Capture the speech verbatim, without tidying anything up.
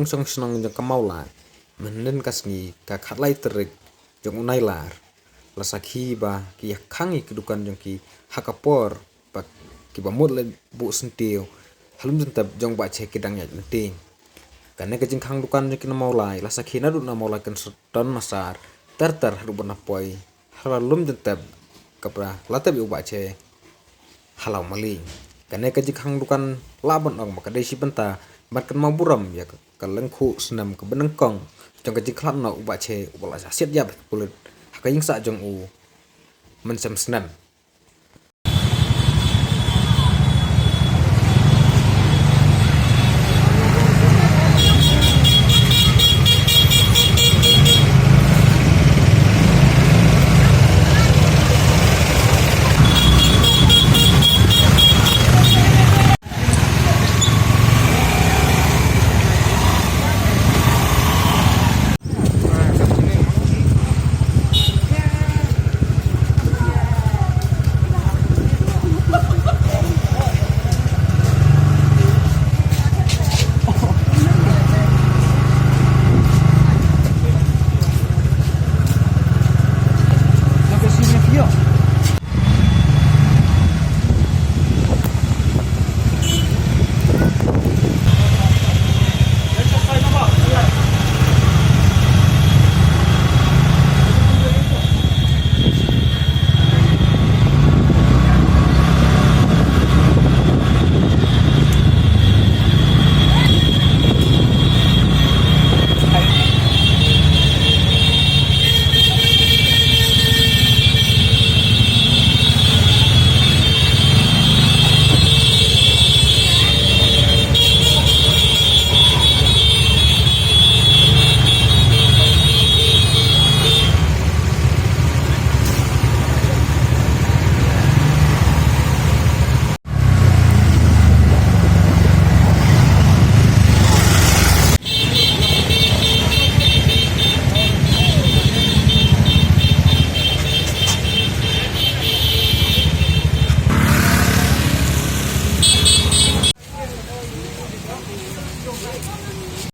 Shong shnong jong ka Mawlai, mynhynnin ka sngi ka khatlai tarik jong u Nailar, la sakhi ba ki ïa khang ïa ki dukan jong ki ha ka por ba kiba mut leit buh syntiew ha lum jyntep jong u Bah Che ki dang ïaid lynti. Kane ka jingkhang dukan jong ki na Mawlai la sakhi naduh na Mawlai Construction Massar ter ter haduh ban poi ha la lum jyntep kaba la tep ïa u Bah Che ha Lawmali. Kane ka jingkhang dukan lah ban ong ba ka dei shi bynta ban kynmaw burom ïa ka, ka lyngkhuh snem kaba nyngkong jong ka jingkhlad noh u Bah Che uba la shah siat ïap ha ki pulit ha ka ïing sah jong u mynshem snem.